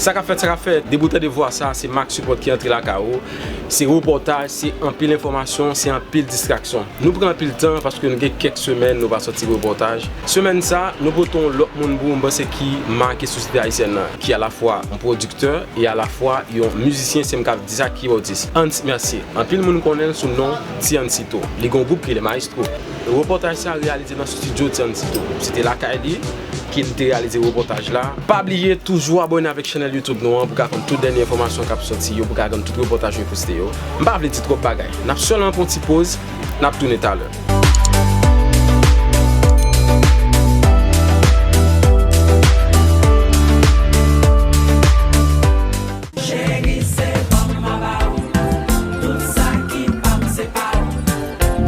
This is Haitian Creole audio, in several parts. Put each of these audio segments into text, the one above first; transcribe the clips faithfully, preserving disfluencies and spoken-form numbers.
Sa k ap fèt, sa k ap fèt, depi w tande vwa sa, se Max Support ki antre lakay ou. Se repòtaj, se anpil enfòmasyon, se anpil distraksyon. Nou pran anpil tan paske nou gen kèk semèn nou pa sòti repòtaj. Semèn sa, nou pote yon lòt moun pou ou, m panse ki make sosyete ayisyèn nan, ki alafwa yon pwodiktè e alafwa yon mizisyen, se m k ap di sa, kibòdis, Hans Mercier. Anpil moun konnen l sou non Ti Hansito. Li gen yon gwoup ki rele Maestro. Repòtaj sa reyalize nan estidyo Ti Hansito. Se te lakay li ke m te reyalize repòtaj la. Pa bliye toujou abòne avèk chanèl YouTube nou an pou ka konn tout dènye enfòmasyon k ap sòti yo, pou ka konn tout repòtaj nou poste yo. M pa vle di twòp bagay. N ap sèlman pran yon ti poz, n ap tounen talè. Cheri, se pa m, m a ba ou. Tout sa ki pa m, se pa ou.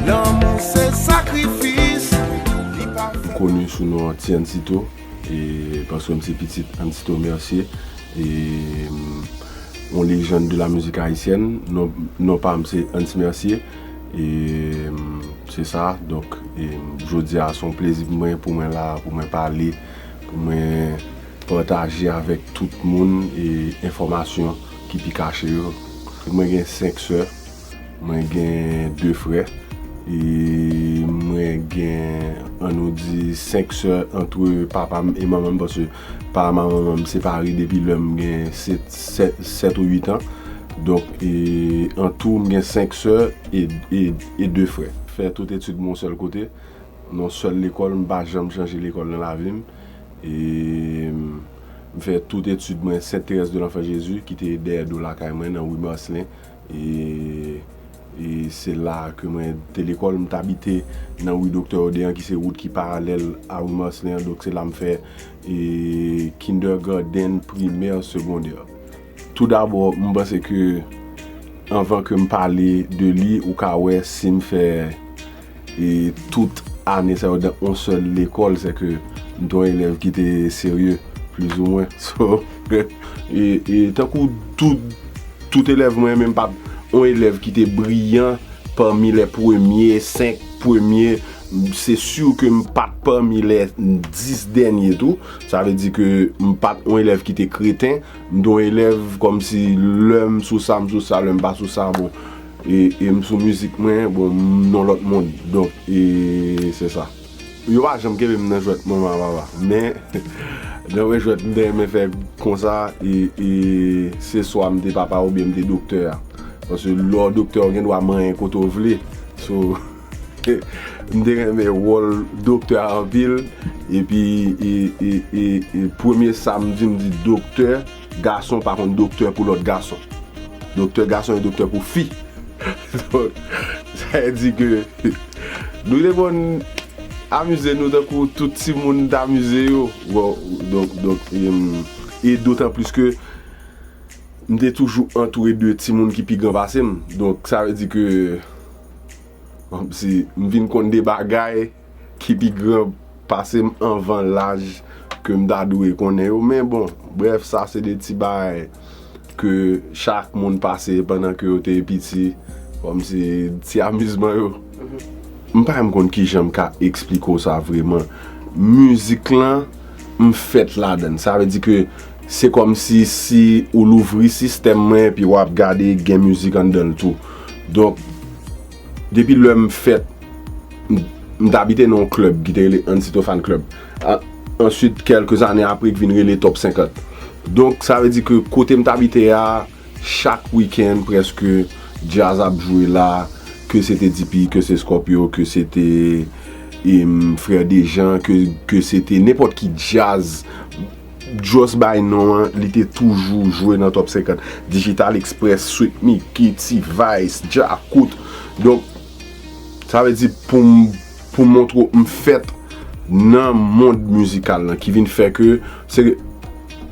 Lanmou se sakrifis. Li pa fè. M koni sou non Ti Hansito, e paske m se pitit Hansito Mercier, e m, yon légende de la musique haïtienne. Non, non pa m se Hans Mercier, e m, se sa. Donk, e m, jodi a se yon plezi pou mwen, pou mwen la, pou mwen pale, pou mwen pataje avèk tout moun e enfòmasyon ki pi kache yo. Mwen gen senk sè, mwen gen de frè, e mwen gen, ann nou di, senk sè antre papa m e manman m, paske papa m ak manman m separe depi lè m gen sèt, sèt, sèt ou uit an. Donk, e, an tou, m gen senk sè e, e, e de frè. Fè tout etid mwen yon sèl kote, nan yon sèl lekòl, m pa janm chanje lekòl nan lavi m. E m fè tout etid mwen Sainte Thérèse de l'Enfant Jésus, ki te dèyè do lakay mwen, nan ri Marcelin. E, e se la ke mwen te lekòl, m t abite nan ri Doktè Odeyan, ki se wout ki paralèl a ri Marcelin an. Donk, se la m fè, e, kindergarten, primè, segondè. Toudabò, m panse ke anvan ke m pale de li, ou ka wè si m fè, e, tout ane sa yo nan yon sèl lekòl, se ke m te yon elèv ki te serye, plizoumwen. So, e, e tankou tout, tout elèv mwen, men m pa t yon elèv ki te briyan pami lè premye, senk premye. Se si ke m pa t pami lè dis dènye tou. Sa vle di ke m pa t yon elèv ki te kreten. M te yon elèv kòmsi lè m sou sa, m sou sa, lè m pa sou sa, bon. E, e m sou mizik mwen, bon, m nan lòt mond. Donk, e se sa. Yo pa janm kenbe m nan jwèt manman ak papa. Men, nan yon jwèt m te renmen fè konsa, e, e se swa m te papa oubyen m te doktè a. Paske lè w doktè, w gen dwa manyen kote w vle. So, m te renmen wòl doktè a anpil. Epi, e, e, e, e premye sa m di, m di doktè gason pa konn doktè pou lòt gason. Doktè gason e doktè pou fi. Donk, sa vle di ke nou te konn amize nou tankou tout timoun t amize yo. Bon, donk, donk, em, e dotan plis ke m te toujou antoure de timoun ki pi gran pase m. Donk, sa vle di ke, kòmsi, m vin konn de bagay ki pi gran pase m anvan laj ke m ta dwe konnen yo. Men bon, brèf, sa se de ti bagay ke chak moun pase pandan ke yo te piti, kòmsi ti amizman yo. M pa menm konn kijan m ka eksplike w sa vrèman. Mizik lan, m fèt ladan l. Sa vle di ke se kòmsi si ou louvri sistèm mwen epi w ap gade gen mizik anndan l tou. Donk, depi lè m fèt, m, m t abite nan yon klèb ki te rele Ansito Fan Club. A, answit, kèlke ane apre, ki vin rele Top senkant. Donk, sa vle di ke kote m t abite a, chak wikenn, prèske, djaz ap jwe la, ke se te D P, ke se Scorpio, ke se te, em, Frè Dejan, ke, ke se te nenpòt ki djaz, just by non an, li te toujou jwe nan Top senkant. Digital Express, Sweet Micky, T-Vice, Djakout. Donk, sa vle di pou m, pou m montre w m fèt nan mond mizikal lan, ki vin fè ke se,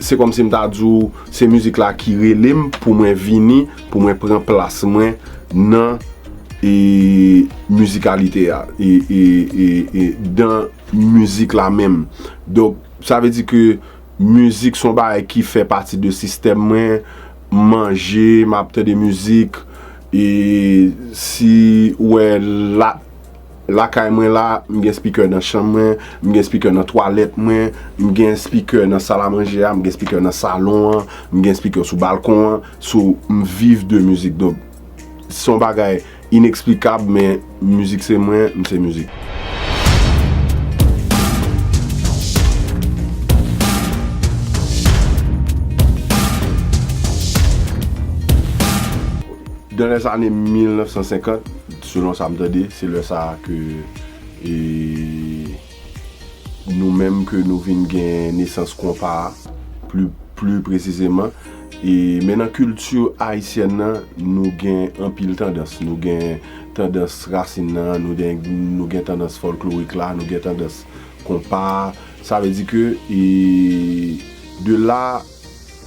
se kòmsi m ta di w, se mizik la ki rele m pou mwen vini, pou mwen pran plas mwen nan, e, mizikalite a, e, e, e, e, dan mizik la menm. Donk, sa vle di ke mizik se yon bagay ki fè pati de sistèm mwen. M manje, m ap tande mizik, E si ou wè la, lakay mwen la, m gen speaker nan chanm mwen, m gen speaker nan twalèt mwen, m gen speaker nan sal a manje a, m gen speaker nan salon an, m gen speaker sou balkon an. So, m viv de mizik. Donk, se yon bagay ineksplikab, men mizik se mwen, m se mizik. Dan lèzane mil nèf san senkant, selon sa m tande, se lè sa a ke, e, nou menm ke nou vin gen nesans konpa a, pli, pli presizeman. E, men nan kilti ayisyèn nan, nou gen anpil tandans. Nou gen tandans rasin nan, nou gen, nou gen tandans fòlklorik la, nou gen tandans konpa. Sa vle di ke, e, de la,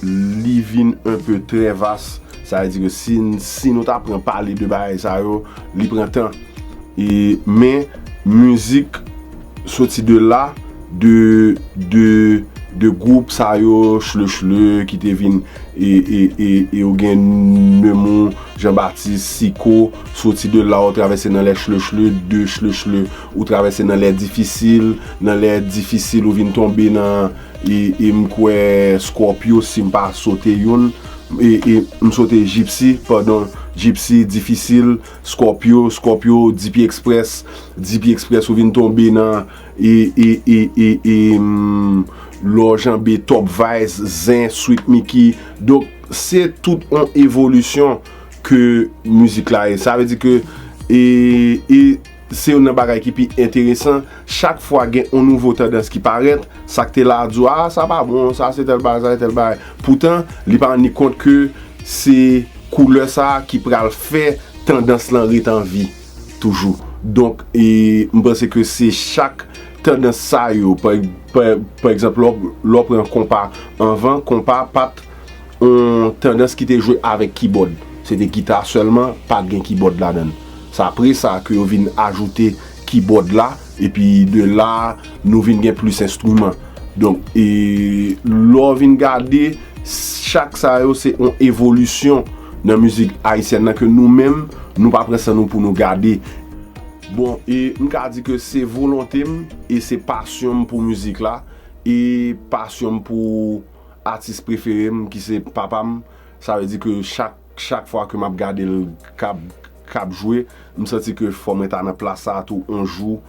li vin un peu très vaste. Sa vle di ke si, si nou ta pran pale de bagay sa yo, li pran tan. E, men, mizik soti de la, de, de, de gwoup sa yo, Chle Chle, ki te vin, e, e, e, e ou gen Nemou, Jean Baptiste, Siko, soti de la, ou travèse nan lè Chle Chle, de Chle Chle, ou travèse nan lè difisil, nan lè difisil, ou vin tonbe nan, e, e m kwè Scorpio, si m pa sote youn, e, e m sote Gypsy, padon, Gypsy, difisil, Scorpio, Scorpio, D P Express, D P Express, ou vin tonbe nan, e, e, e, e, e, m, lè w janbe Top Vice, Zen, Sweet Micky. Donk, se tout yon evolisyon ke mizik la ye. Sa vle di ke, e, e se youn nan bagay ki pi enteresan. Chak fwa gen yon nouvo tandans ki parèt, sa k te la a di w, "Ah, sa pa bon, sa se tèl bagay, sa se tèl bagay." Poutan, li pa rann li kont ke se koulè sa a ki pral fè tandans lan ret an vi toujou. Donk, e, m panse ke se chak tandans sa yo, pa, pa, pa egzanp, lè w, lè w pran konpa anvan, konpa pa t yon tandans ki te jwe avèk kibòd. Se te gita sèlman, pa t gen kibòd ladan l. Se apre sa ke yo vin ajoute kibòd la, epi de la, nou vin gen plis enstriman. Donk, e, lè w vin gade, chak sa yo se yon evolisyon nan mizik ayisyèn nan ke nou menm, nou pa pran san nou pou nou gade. Bon, e m ka di ke se volonte m e se pasyon m pou mizik la, e pasyon m pou atis prefere m ki se papa m. Sa vle di ke chak, chak fwa ke m ap gade l k ap, k ap jwe, m santi ke fò mwen ta nan plas sa a tou yon jou.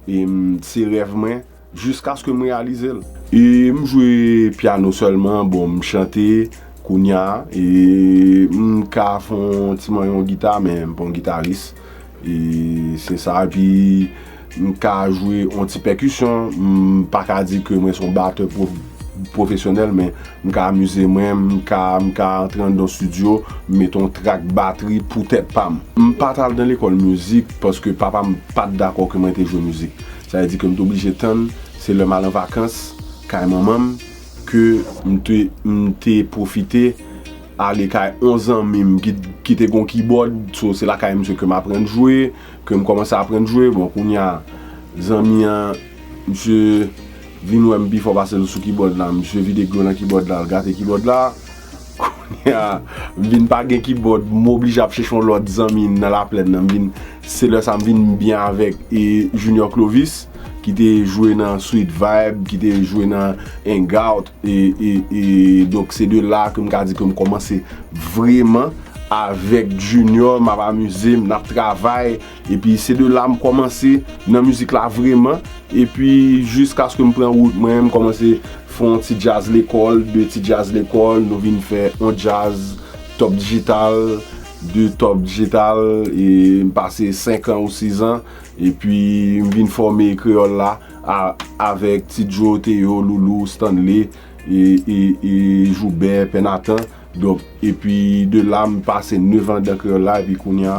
E m, se rèv mwen, jiskaske m reyalize l. E m jwe pyano sèlman, bon, m chante, kounya, e m ka fè yon ti manyen yon gita, men m pa yon gitaris. E se sa, epi m ka jwe yon ti pèkisyon, m pa ka di ke mwen se yon batè pwo-, pwofesyonèl, men m ka amize mwen, m ka, m ka antre anndan yon estidyo, m mete yon trak batri pou tèt pa m. M pa t al nan lekòl mizik paske papa m pa t dakò ke mwen te jwe mizik. Sa vle di ke m te oblije tann, se lè m al an vakans kay manman m, ke m te, m te pwofite ale kay yon zanmi m ki, ki te gen yon kibòd, so se lakay misye ke m aprann jwe, ke m kòmanse aprann jwe. Bon, kounya, zanmi an, misye vin wè m pi fò pase l sou kibòd la, misye vide dlo nan kibòd la, l gate kibòd la. Kounya, m vin pa gen kibòd, m oblije ap chèche yon lòt zanmi nan Laplèn nan. M vin, se lè sa m vin byen avèk, e, Junior Clovis, ki te jwe nan Sweet Vibe, ki te jwe nan Hangout, e, e, e, donk se de la ke m ka di ke m kòmanse vrèman avèk Junior, m ap amize m, n ap travay, epi se de la m kòmanse nan mizik la vrèman, epi jiskaske m pran wout mwen, m kòmanse fè yon ti djaz lekòl, de ti djaz lekòl, nou vin fè yon djaz Top Digital, de Top Digital, e m pase senk an ou sis an, epi m vin fòme Kreyòl la, a, avèk Ti Djo, Théo, Loulou, Stanley, e, e, e Joubert, Pè Nathan. Donk, epi de la, m pase nèf an dan Kreyòl la, epi kounya,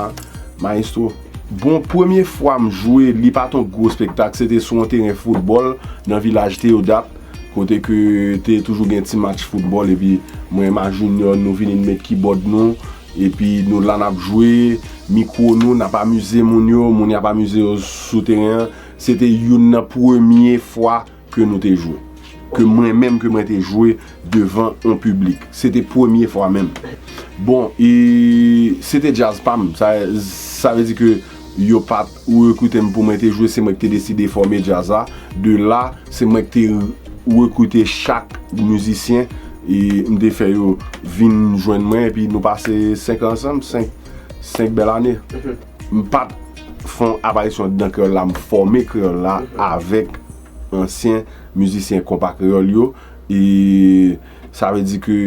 Maestro. Bon, premye fwa m jwe, li pa t yon gwo espektak, se te sou yon teren foutbòl nan vilaj Teyodap, kote ke te toujou gen ti match foutbòl, epi mwen, ma Junior, nou vini, n met kibòd nou, epi nou la, n ap jwe, mikwo nou, n ap amize moun yo, moun y ap amize yo sou teren an. Se te youn nan premye fwa ke nou te jwe. ke mwen menm ke mwen te jwe devan yon piblik. Se te premye fwa menm. Bon, e se te djaz pa m. Sa, sa vle di ke yo pa t rekrite m pou mwen te jwe, se mwen ki te deside fòme djaz la. De la, se mwen ki te rekrite chak mizisyen e m te fè yo vin jwenn mwen, epi nou pase senk an ansanm, senk, senk bèl ane. M pa t fè yon aparisyon nan kreyòl la, m fòme kreyòl la avèk ansyen mizisyen konpa kreyòl yo. E sa vle di ke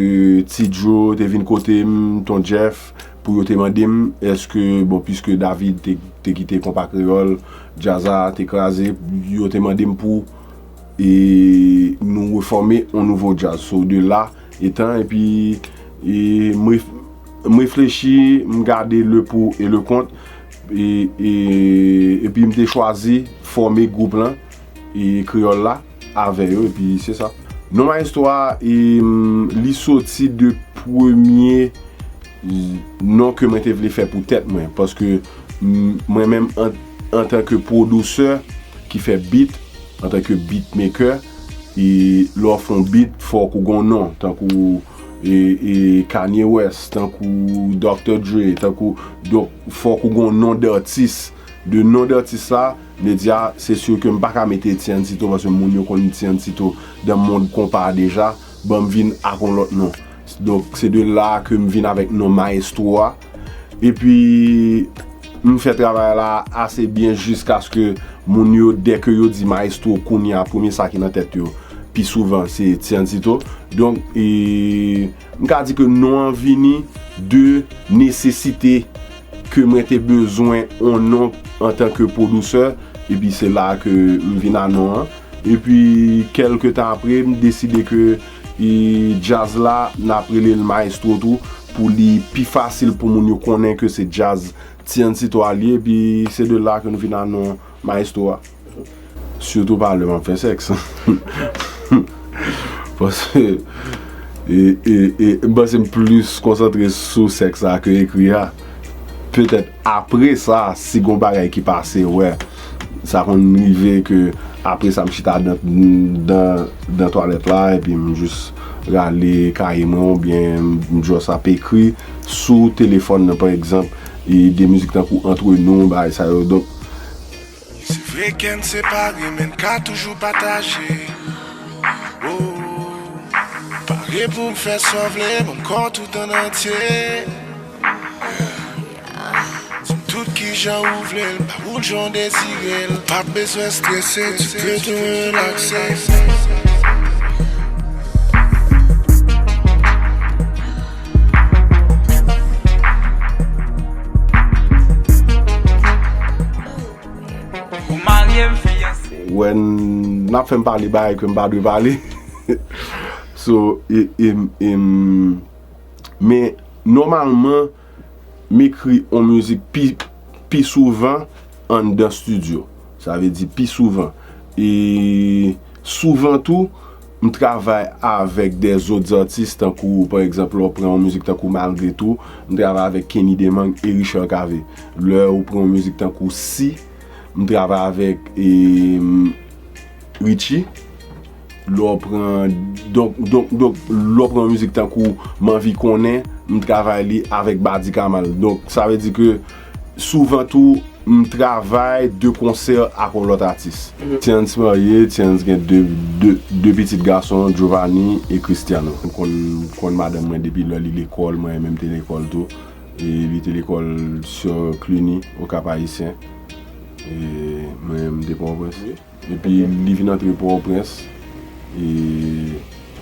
Ti Djo te vin kote m, Ton Jeff, pou yo te mande m, èske, bon, piske David te, te kite konpa kreyòl, djaz la te kraze, yo te mande m pou, e, nou refòme yon nouvo djaz. So, de la, etan, epi, e, m ref-, m reflechi, m gade le pour et le contre, e, e, epi m te chwazi fòme gwoup lan, e, kreyòl la, avè yo, epi se sa. Non Maestro a, e, m, li soti de premye non ke mwen te vle fè pou tèt mwen, paske, m, mwen menm, an, antanke pwodisè ki fè beat, antanke beatmaker, e lè w fè yon beat, fòk ou gon non, tankou, e, e, Kanye West, tankou Dokta Dre, tankou, donk, fòk ou gon non d'atis. De non d'atis la, m te di a, se si ke m pa ka mete Tiancito, paske moun yo konn Tiancito nan mond konpa a deja, ban m vin ak yon lòt non. Donk, se de la ke m vin avèk non Maestro a. Epi, m fè travay la ase byen jiskaske moun yo, dèke yo di Maestro, kounye a, premye sa ki nan tèt yo, pi souvan, se Tiancito. Donk, e, m ka di ke non an vini de nesesite ke mwen te bezwen yon non antanke pwodisè, epi se la ke m vin a non an. Epi, kèlke tan apre, m deside ke, e, djaz la, n ap rele l Maestro tou, pou li pi fasil pou moun yo konnen ke se djaz Tiancito a li ye, epi se de la ke nou vin a non Maestro a. Sitou pa lè m ap fè sèks. Paske, e, e, e, m panse m plis konsantre sou sèks la ke ekri a. Petèt apre sa, si gon bagay ki pase, wè, sa konn rive ke apre sa, m chita dan, dan, dan twalèt la, epi m jis rale kaye mwen, oubyen m just ap ekri sou telefòn nan, pa egzanp, e de mizik tankou Entre nous, bagay sa yo. Donk, se vre ke n separe, men n ka toujou pataje. Oh, pare pou m fè sa w vle, ban m kò tout an antye. Di m tout kijan ou vle l, ba ou l jan w dezire l. Pa bezwen strese, tu peux te relaxer. Ou marye, m fiyanse. Wè, n ap fè m pale bagay ke m pa dwe pale. So, e, e, e, men, nòmalman, m ekri yon mizik pi, pi souvan anndan estidyo. Sa vle di pi souvan. E souvan tou, m travay avèk de zòt atis, tankou, pa egzanp, lè w pran yon mizik tankou Malgré Tout, m travay avèk Kenny Demang e Richard Cavé. Lè ou pran yon mizik tankou Si, m travay avèk, e, Richie. Lè w pran, donk, donk, donk, lè w pran yon mizik tankou M anvi konnen, m travay li avèk Badi Kamal. Donk, sa vle di ke souvan tou, m travay de konsè ak yon lòt atis. Tians marye, Tians gen de, de, de pitit gason, Giovanni e Cristiano. M konn, konn madanm mwen depi lè li lekòl, mwen menm te lekòl tou. E li te lekòl Sè Cluny, Okap Ayisyen. E mwen menm, m te Pòtoprens. Epi li vin antre Pòtoprens, e,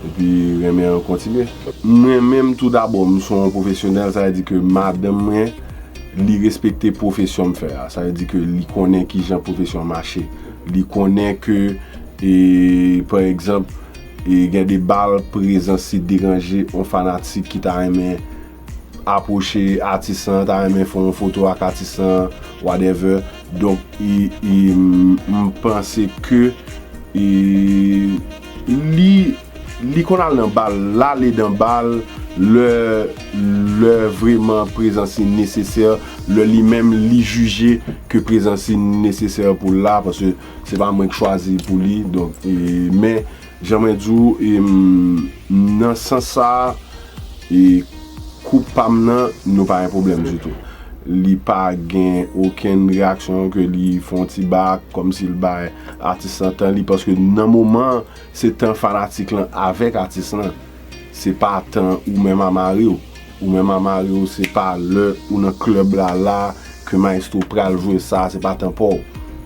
epi renmen an kontinye. Mwen menm, tou dabò, m se yon pwofesyonèl, sa vle di ke madanm mwen, li respekte pwofesyon m fè a. Sa vle di ke li konnen kijan pwofesyon an mache. Li konnen ke, e, pa egzanp, e, gen de bal prezans li deranje yon fanatik ki ta renmen apwoche atis lan, ta renmen fè yon foto ak atis lan, whatever. Donk, e, e, m, m panse ke, e, li, li konn al nan bal, l ale nan bal lè, lè vrèman prezans li nesesè, lè li menm li jije ke prezans li nesesè pou l la, paske se pa mwen k chwazi pou li. Donk, e, men, Jan mwen di w, e, m, nan sans sa, e, koup pa m nan, nou pa gen pwoblèm ditou. Li pa gen okenn reyaksyon ke li fè yon ti bak, kòmsi l bay atis lan tan li, paske nan moman an, se tan fanatik lan avèk atis lan. Se pa tan ou menm a mari w. Ou menm a mari w, se pa lè ou nan klèb la la ke maestro pral jwe sa, se pa tan pa w.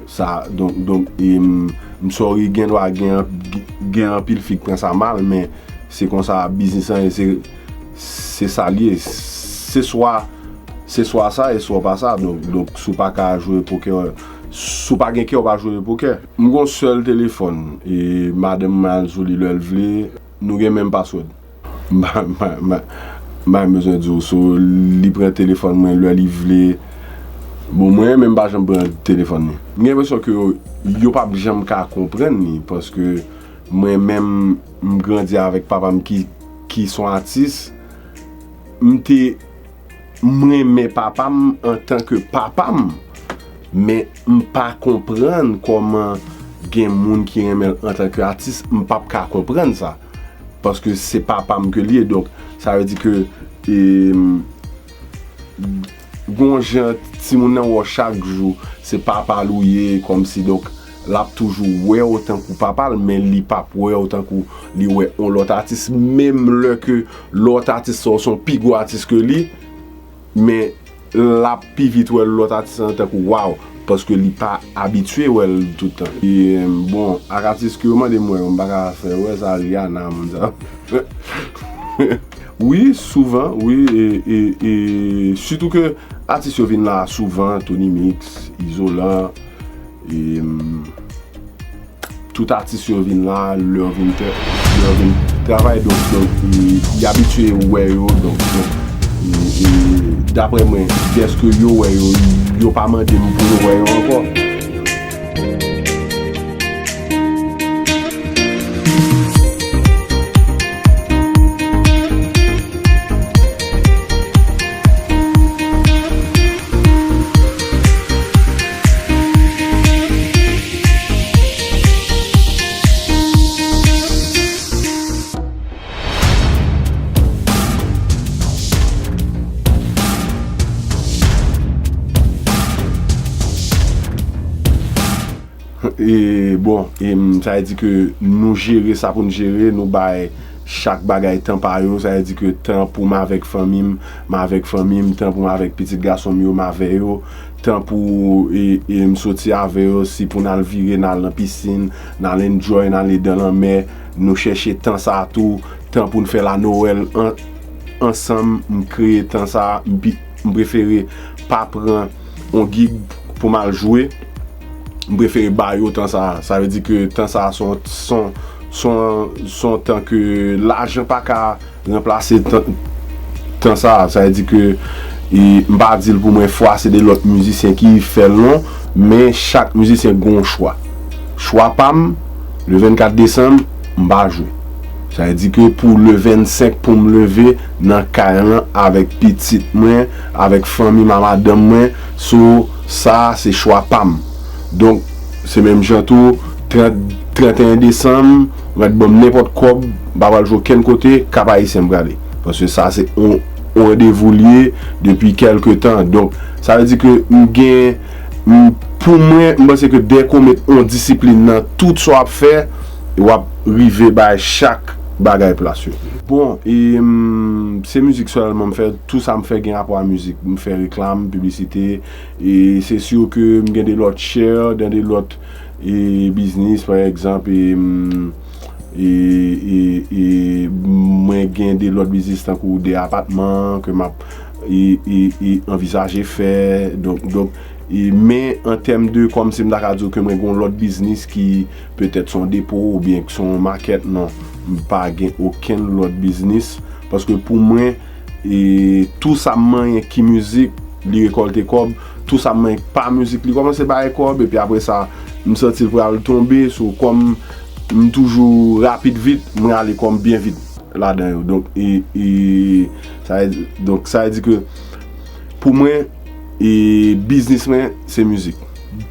Sa, donk, donk, e, m, m sorry, gen dwa gen, gen anpil fi k pran sa mal, men se konsa biznis lan ye, se, se sa l ye. Se swa, se swa sa e swa pa sa. Donk, donk, si w pa ka jwe pokè, si w pa gen kè, w pa jwe pokè. M gon sèl telefòn, e madanm mwen al sou li lè l vle, nou gen menm password. M pa, m pa, m pa, m pa menm bezwen di w, so, li pran telefòn mwen lè li vle. Bon, mwen menm m pa janm pran telefòn li. M gen enpresyon ke yo, yo p ap janm ka konprann li, paske mwen menm, m grandi avèk papa m ki, ki s on atis. M te, m renmen papa m antanke papa m, men m pa konprann kòman gen moun ki renmen l antanke atis, m p ap ka konprann sa. Paske se papa m ke l ye, donk, sa vle di ke, e, gon jan timoun nan wè w chak jou, se papa l ou ye, kòmsi, donk, l ap toujou wè w tankou papa l, men li p ap wè w tankou li wè on lòt atis, menm lè ke lòt atis sa w se on pi gwo atis ke li, men l ap pi vit wè lòt atis lan tankou waw, paske li pa abitye wè l tout tan. E, bon, ak atis ke yo mande m wè yo, m pa ka fè wè sa, Rihanna, moun sa. Wi, souvan, wi, e, e, e, sitou ke atis yo vin la souvan, Tony Mix, Izolan, e, m, tout atis yo vin la, lè yo vin fè, lè yo vin travay, donk, donk, e, y abitye wè yo, donk, donk, e, e, daprè mwen, dèske yo wè yo, yo pa mande m pou yo wè yo ankò. E, bon, e, m, sa vle di ke nou jere sa pou n jere, nou bay chak bagay tan pa yo, sa vle di ke tan pou m avèk fanmi m, m avèk fanmi m, tan pou m avèk pitit gason m yo, m avè yo, tan pou, e, e, m soti avè yo, si pou n al vire, n al nan pisin, n al enjoy, n ale dan lanmè, nou chèche tan sa a tou, tan pou n fè la Nowèl an, ansanm, m kreye tan sa a, m pi, m prefere pa pran on gig pou m al jwe, m prefere ba yo tan sa a. Sa vle di ke tan sa a se on, se on, se on, se on tan ke lajan pa ka ranplase tan, tan sa a. Sa vle di ke, e, m pa di l pou mwen fwa se de lòt mizisyen ki fè l non, men chak mizisyen gen yon chwa. Chwa pa m, le vennkat desanm, m pa jwe. Sa vle di ke pou le vennsenk pou m leve nan kay lan avèk pitit mwen, avèk fanmi m a madanm mwen, so sa se chwa pa m. Donk, se menm jan tou, trant, tranteyen desanm, w mèt ban m nenpòt kòb, m pa pral jwe okenn kote, Kap Ayisyen m prale. Paske sa se on, on randevou l ye depi kèlke tan. Donk, sa vle di ke m gen, m, pou mwen, m panse ke dèke w met on disiplin nan tout sa w ap fè, w ap rive bay chak bagay plas yo. Bon, e, m, se mizik sèlman m fè, tou sa m fè gen rapò a mizik. M fè reklam, piblisite, e se si ke m gen de lòt share dan de lòt, e, biznis, pa egzanp, e, m, e, e, e mwen gen de lòt biznis tankou de apatman ke m ap, e, e, e anvizaje fè. Donk, donk, e, men an tèm de kòmsi m ta ka di w ke mwen gen yon lòt biznis ki petèt se yon depo oubyen se yon makèt, non, m pa gen okenn lòt biznis. Paske pou mwen, e tou sa m manyen ki mizik, li rekòlte kòb, tou sa m manyen k pa mizik, li kòmanse bay kòb, epi apre sa, m santi l pral tonbe, so kòm m toujou rapid vit, mwen ale kòm byen vit ladan yo. Donk, e, e, sa vle di, donk, sa vle di ke pou mwen, e, biznis mwen, se mizik.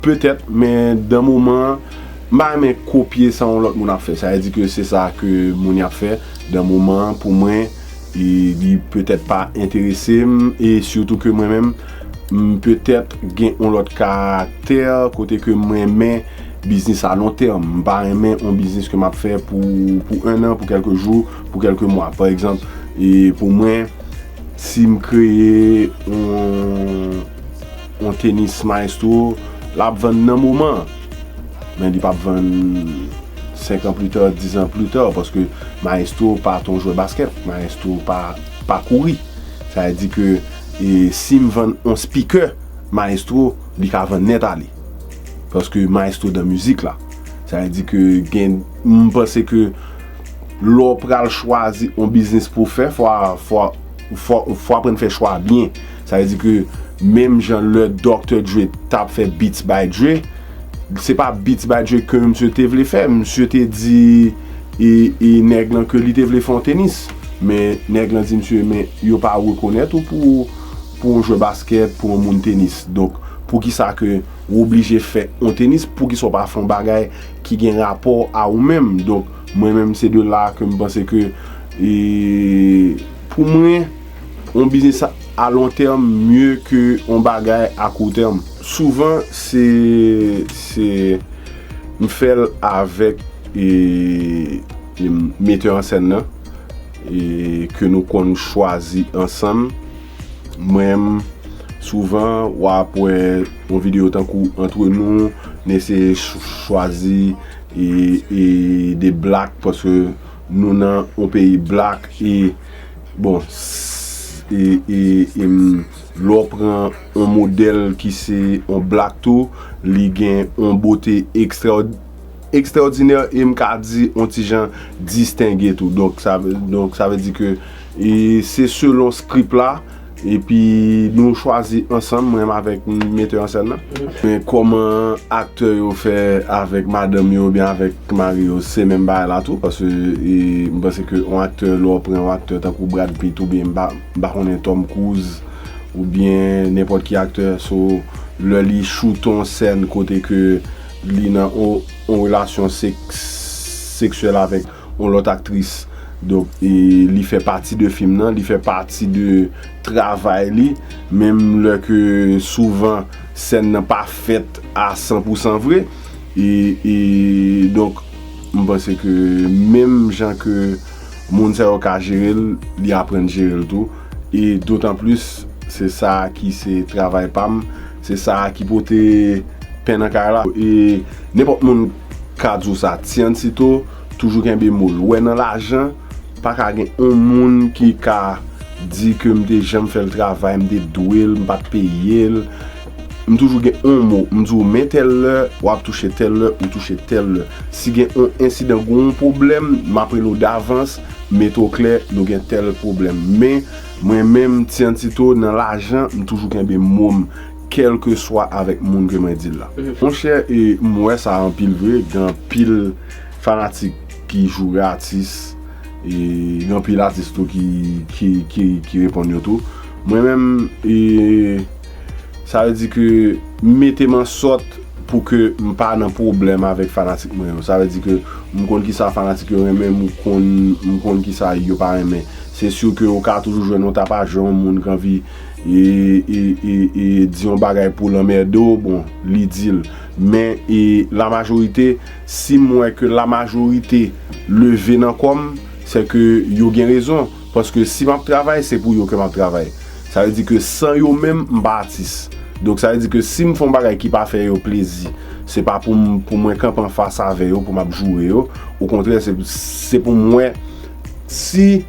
Petèt, men dan moman an, M pa renmen kopye sa yon lòt moun ap fè. Sa vle di ke se sa ke moun y ap fè dan moman an, pou mwen, e li petèt pa enterese m, e sitou ke mwen menm, m petèt gen yon lòt karaktè, kote ke m renmen biznis a lon tèm. M pa renmen yon biznis ke m ap fè pou, pou en an, pou kèlke jou, pou kèlke mwa. Pa egzanp, e pou mwen, si m kreye yon, yon tenis Maestro, l ap vann nan moman an. Men li p ap vann senk an pli ta, diz an pli ta, paske Maestro pa t yon jwè baskèt, Maestro pa, pa kouri. Sa vle di ke, e, si m vann yon speaker Maestro, li ka vann nèt ale. Paske Maestro dan mizik la. Sa vle di ke gen, m panse ke lè w pral chwazi yon biznis pou w fè, fò, fò, fò, fò aprann fè chwa byen. Sa vle di ke menm jan lè Dokta Dre t ap fè Beats by Dre, se pa Beats by Dre ke misye te vle fè. Misye te di e, e nèg lan ke li te vle fè yon tenis. Men nèg lan di misye, men yo pa rekonèt ou pou, pou yon jwè baskèt, pou yon moun tenis. Donk, poukisa ke ou oblije fè yon tenis, poukisa w pa fè yon bagay ki gen rapò a ou menm? Donk, mwen menm, se de la ke m panse ke, e, pou mwen, yon biznis a lon tèm mye ke yon bagay a kou tèm. Souvan, se, se, m fè l avèk, e, e, metè an sèn nan, e, ke nou konn chwazi ansanm. Mwen, souvan, w ap wè yon videyo tankou Entre nous, n eseye ch-, chwazi, e, e, de black, paske nou nan yon peyi black, e, bon, s-, e, e, e, m, lè w pran yon modèl ki se yon black tou, li gen yon bote ekstraòd-, ekstraòdinè, e m ka di yon ti jan distenge tou. Donk, sa, donk, sa vle di ke, e, se selon script la, epi nou chwazi ansanm, mwen menm avèk metè an sèn nan. Men kòman aktè yo fè avèk madanm yo oubyen avèk mari yo, se menm bagay la tou, paske, e, m panse ke yon aktè, lè w pran yon aktè tankou Brad Pitt oubyen m pa, m pa konnen Tom Cruise oubyen nenpòt ki aktè, so, lè li choute yon sèn kote ke li nan yon, yon relasyon sèks-, seksyèl avèk yon lòt aktris. Donk, e, li fè pati de fim nan, li fè pati de travay li, menm lè ke souvan sèn nan pa fèt a san pou san vre. E, e, donk, m panse ke menm jan ke moun sa yo ka jere l, li aprann jere l tou. E dotan plis, se sa ki se travay pa m, se sa ki pote pen nan kay la. E nenpòt moun ka di w sa, Tiancito toujou kenbe mo l. Ou wè nan lajan, pa ka gen yon moun ki ka di ke m te janm fè l travay, m te dwe l, m pa t peye l. M toujou gen yon mo, m di w men tèl lè, w ap touche tèl lè, ou touche tèl lè. Si gen yon ensidan, gen yon pwoblèm, m ap rele w davans, mete w klè, nou gen tèl pwoblèm. Men, mwen menm, Tiancito, nan lajan, m toujou kenbe mo m, kèlkeswa avèk moun ke mwen di l la. Monchè, e, m wè sa anpil vre, gen anpil fanatik ki joure atis, e, gen anpil atis tou ki, ki, ki, ki reponn yo tou. Mwen menm, e, sa vle di ke mete m an sòt pou ke m pa nan pwoblèm avèk fanatik mwen yo. Sa vle di ke m konn kisa fanatik yo renmen, m konn, m konn kisa yo pa renmen. Se si ke ou ka toujou jwenn yon tapajè, yon moun ki anvi e, e, e, e di yon bagay pou l anmède w, bon, li di l. Men, e, lamajorite, si m wè ke lamajorite leve nan kò m, se ke yo gen rezon. Paske si m ap travay, se pou yo ke m ap travay. Sa vle di ke san yo menm, m pa atis. Donk, sa vle di ke si m fè yon bagay ki pa fè yo plezi, se pa pou m, pou mwen kanpe anfas avè yo, pou m ap joure yo. Okontrè, se, se pou m wè si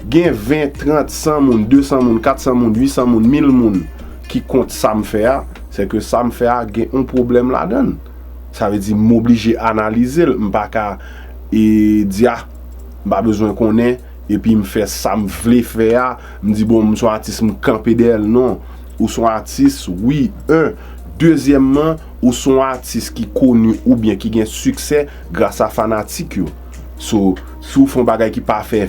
gen ven, trant, san moun, de san moun, kat san moun, uit san moun, mil moun ki kont sa m fè a, se ke sa m fè a gen yon pwoblèm ladan l. Sa vle di m oblije analize l, m pa ka, e, di, a, m pa bezwen konnen, epi m fè sa m vle fè a, m di, bon, m se yon atis, m kanpe dèyè l. Non, ou se yon atis, wi, en. Dezyèmman, ou se yon atis ki koni oubyen ki gen siksè gras a fanatik yo. So, si w fè yon bagay ki pa fè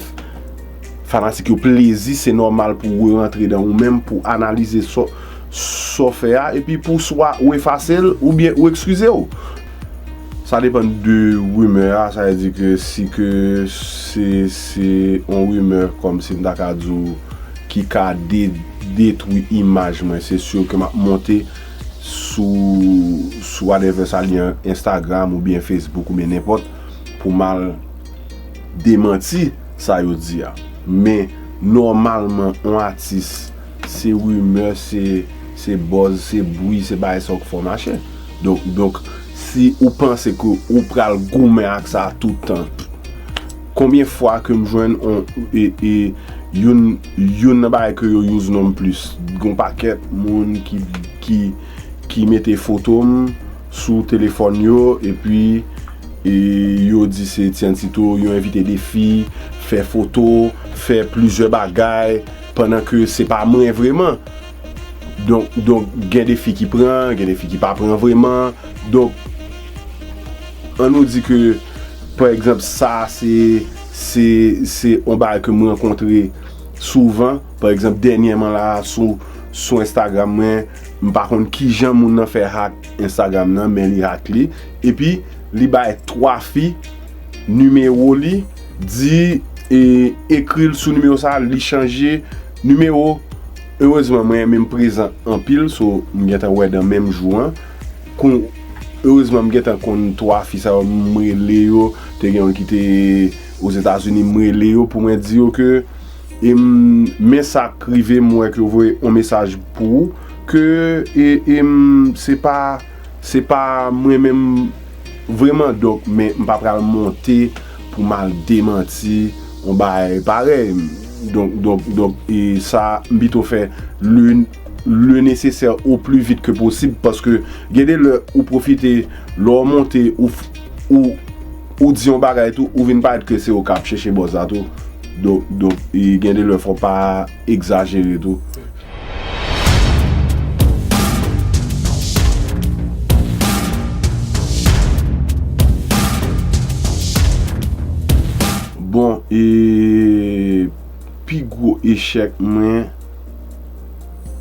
fanatik yo plezi, se nòmal pou w re-rantre dan ou menm, pou w analize sa, sa w fè a, epi pou w swa ou efase l, oubyen ou ekskize w. Sa depann de rimè a, sa vle di ke si ke se, se yon rimè kòmsi m ta ka di w ki ka de-, detwi imaj mwen, se si ke m ap monte sou, sou whatever sa li an, Instagram oubyen Facebook oubyen nenpòt, pou m al demanti sa yo di a. Men, nòmalman, yon atis, se rimè, se, se buzz, se bri, se bagay sa w k fè w mache. Donk, donk, si ou panse ke ou pral goumen ak sa toutan, konbyen fwa ke m jwenn on, e, e, youn, youn nan bagay ke yo use non m plis, gon pakèt moun ki, ki, ki mete foto m sou telefòn yo, epi, e, yo di se Tian Tito, yo envite de fi, fè foto, fè plizyè bagay, pandan ke se pa mwen vreman. Donk, donk, gen de fi ki pran, gen de fi ki pa pran vreman. Donk, ann nou di ke, pa egzanp, sa se, se, se yon bagay ke m rankontre souvan. Pa egzanp, dènyèman la, sou, sou Instagram mwen, m pa konn kijan moun nan fè hack Instagram nan, men li hack li. Epi, li bay twa fi nimewo li, di, e, ekri l sou nimewo sa, li chanje nimewo. Erezman, mwen menm prezan anpil, so m gentan wè nan menm jou an. Kon, erezman, m gentan konn twa fi sa yo, m rele yo, te gen youn ki te Ozetazini, m rele yo pou mwen di yo ke, e m, men sa k rive, m wè ke yo voye yon mesaj pou ou, ke, e, e m, se pa, se pa mwen menm vreman, donk, men m pa pral monte pou m al demanti yon bagay parèy. Donk, donk, donk, e sa, m pito fè le, le nécessaire au plus vite que possible, paske gen de lè ou pwofite, lè w monte, ou, f- ou, ou di yon bagay tou, ou vin parèt ke se ou k ap chèche buzz la tou. Donk, donk, e gen de lè fò w pa egzajere tou. Bon, e pi gwo echèk mwen,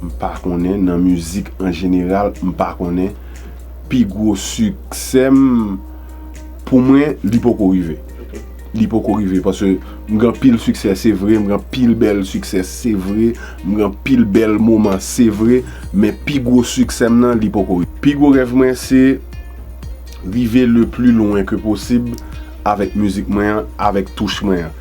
m pa konnen, nan mizik an jeneral, m pa konnen. Pi gwo siksè m, pou mwen, li poko rive. Li poko rive, paske m gen anpil siksè, se vre, m gen anpil bèl siksè, se vre, m gen anpil bèl moman, se vre, men pi gwo siksè m nan, li poko rive. Pi gwo rèv mwen, se rive le plus loin que possible avèk mizik mwen an, avèk touch mwen an.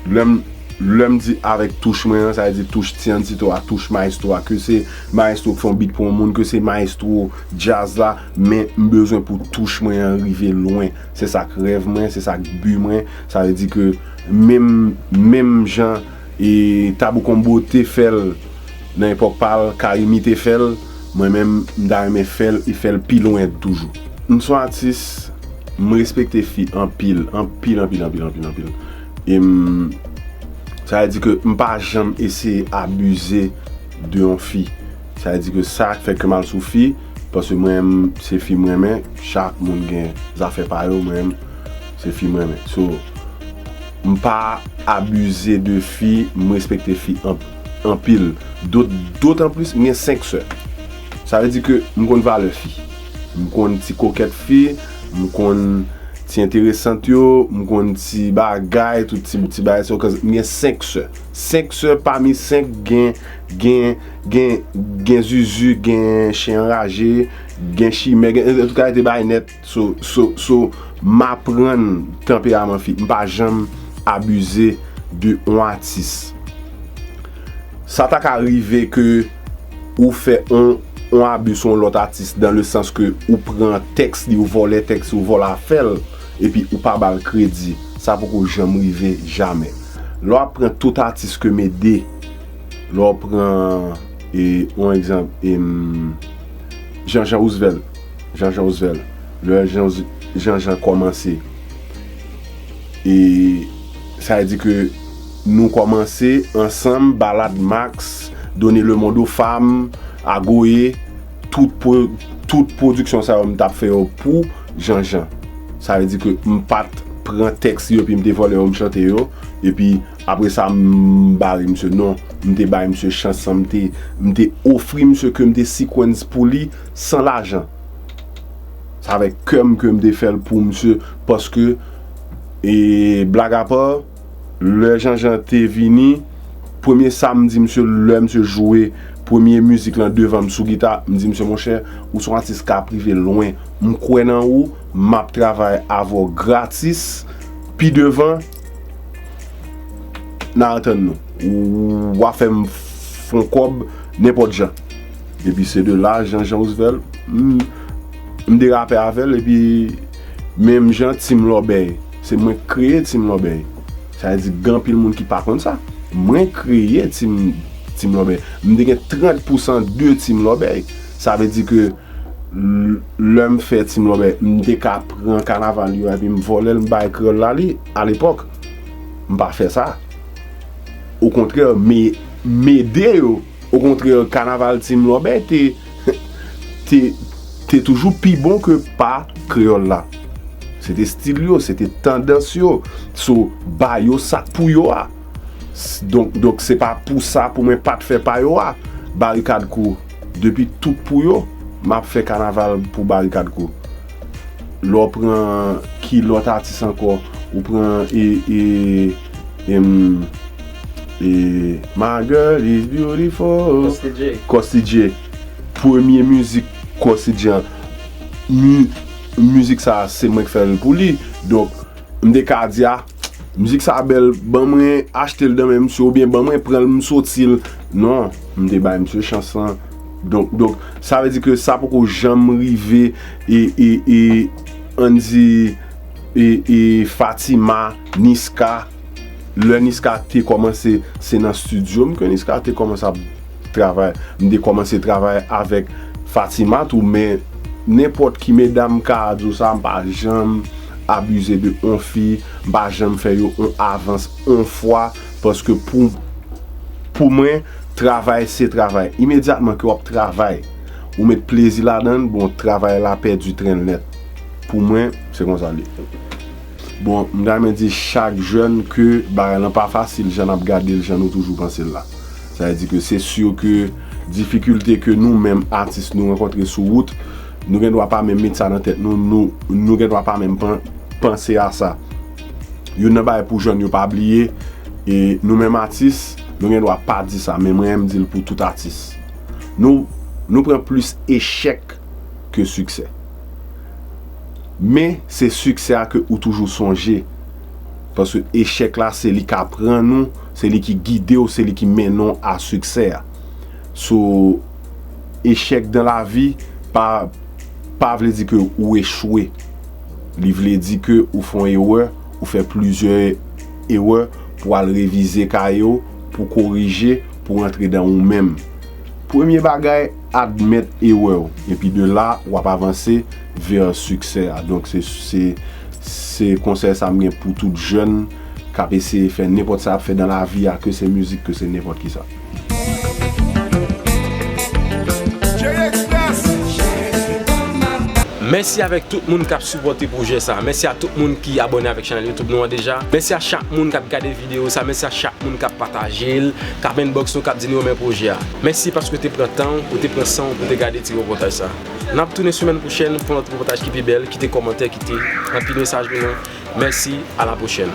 Lè m, lè m di avèk touch mwen an, sa vle di touch Tian Tito a, touch maestro a, ke se maestro k fè yon beat pou yon moun, ke se maestro djaz la, men m bezwen pou touch mwen an rive lwen. Se sa k rèv mwen, se sa k bi mwen. Sa vle di ke menm, menm jan e Tabou Combo te fè l nan epòk pa l, Carimi te fè l, mwen menm, m ta renmen fè l e fè l pi lwen toujou. M se yon atis, m respekte fi anpil, anpil, anpil, anpil, anpil, anpil. E m, sa vle di ke m pa janm eseye abize de yon fi. Sa vle di ke sa k fè ke m al sou fi, paske mwen menm, se fi m renmen, chak moun gen zafè pa yo, mwen menm, se fi m renmen. So, m pa abize de fi, m respekte fi an-, anpil. Dot-, dotanplis, m gen senk sè. Sa vle di ke m konn valè fi. M konn ti kokèt fi, m konn ti enteresant yo, m konn ti bagay, tout ti, ti bagay sa yo, 'cause m gen senk sè. Senk sè pami senk gen, gen, gen, gen zuzu, gen chen anraje, gen chimè, gen, antouka, yo te bay nèt. So, so, so, m aprann tanperaman fi. M pa janm abize de yon atis. Sa ta ka rive ke ou fè yon, yon abi sou yon lòt atis, dan le sans ke ou pran tèks li, ou vòlè tèks li, ou vòlè afè l, epi ou pa ba l kredi. Sa poko janm rive, jamè. Lè w ap pran tout atis ke m ede, lè w pran, e, yon egzanp, e, m, Jean Jean Roosevelt. Jean Jean Roosevelt. Lè Jean, Jean Jean kòmanse. E sa vle di ke nou kòmanse ansanm, Balad Max, Donne le monde aux femmes, Agoye, tout pwo-, tout pwodiksyon sa yo m t ap fè yo pou Jean Jean. Sa vle di ke m pa t pran tèks yo epi m te vòlè yo, m chante yo, epi apre sa m bare misye. Non, m te bay misye chans lan, m te, m te ofri misye ke m te sequence pou li san lajan. avèk kè m ke m te fè l pou misye, paske, e, blag apa, lè Jean Jean te vini, premye sa m di misye, lè misye jwe premye mizik lan devan m sou gita, m di misye, monchè, ou se yon atis k ap rive lwen. M kwè nan ou, m ap travay avè w gratis. Pi devan, n a antann nou. Ou, w a fè m fon kòb nenpòt jan. Epi se de la, Jean Jean Roosevelt, m, m derape avè l, epi menm jan Team Lòbèy. Se mwen k kreye Team Lòbèy. Sa vle di, gen anpil moun ki pa konn sa. Mwen kreye Team, Team Lòbèy. M te gen trant pousan de Team Lòbèy. Sa vle di ke l-, lè m fè Team Lòbèy, m te ka pran kanaval yo epi m vòlè l, m bay kreyòl la li, alepòk. M pa fè sa. Okontrè, m, m ede yo. Okontrè, kanaval Team Lòbèy te, te, te toujou pi bon ke pa kreyòl la. Se te estil yo, se te tandans yo. So, ba yo sa k pou yo a. S-, donk, donk, se pa pou sa pou mwen pa t fè pa yo a. Barikad Crew, depi tout pou yo, m ap fè kanaval pou Barikad Crew. Lè w pran ki lòt atis ankò, ou pran, e, e, em, e, My Girl Is Beautiful. Costly J. Costly J. Premye mizik Costly J an. Mi-, mizik sa, se mwen k fè l pou li. Donk, m te ka di, a, mizik sa bèl, ban mwen achte l nan men misye, oubyen ban mwen pran l, m soti l. Non, m te bay misye chans lan. Donk, donk, sa vle di ke sa poko janm rive, e, e, e, ann di, e, e, Fatima, Niska. Lè Niska te kòmanse, se nan estidyo m ke Niska te kòmanse ap travay. M te kòmanse travay avèk Fatima tou, men nenpòt ki medam ka di w sa, m pa janm abize de on fi, m pa janm fè yo on avans on fwa, paske pou, pou mwen, travay se travay. Imedyatman ke w ap travay, ou met plezi ladan l, bon, travay la pèdi tren l nèt. Pou mwen, se konsa l ye. Bon, m ta renmen di chak jèn ke bagay lan pa fasil, jan n ap gade l, jan nou toujou panse l la. Sa vle di ke se si ke difikilte ke nou menm atis nou rankontre sou wout, nou gen dwa pa menm met sa nan tèt nou, nou, nou gen dwa pa menm pan-, panse a sa. Youn nan bagay pou jèn yo pa bliye, e nou menm atis, nou gen dwa pa di sa, men mwen, m di l pou tout atis. Nou, nou pran plis echèk ke siksè. Men, se siksè a ke ou toujou sonje. Paske echèk la, se li k aprann ou, se li ki gide w, se li ki mennen w a siksè a. So, echèk dan lavi pa, pa vle di ke ou echwe. Li vle di ke ou fè yon erè, ou fè plizyè erè pou al revize kaye w, pou korije, pou rantre dan ou menm. Premye bagay, admèt erè w. Epi de la, w ap avanse vè siksè a. Donk, se, se, se konsèy sa m gen pou tout jèn k ap eseye fè nenpòt sa y ap fè dan lavi a, ke se mizik, ke se nenpòt kisa. Mèsi avèk tout moun k ap sipòte pwojè sa. Mèsi a tout moun ki abòne avèk chanèl YouTube nou an deja. Mèsi a chak moun k ap gade videyo sa. Mèsi a chak moun k ap pataje l, k ap inbox nou, k ap di nou renmen pwojè a. Mèsi paske w te pran tan w, ou te pran san w pou te gade ti repòtaj sa. N ap tounen semèn pwochèn pou yon lòt repòtaj ki pi bèl. Kite kòmantè, kite anpil mesaj pou nou. Mèsi, a la pwochèn.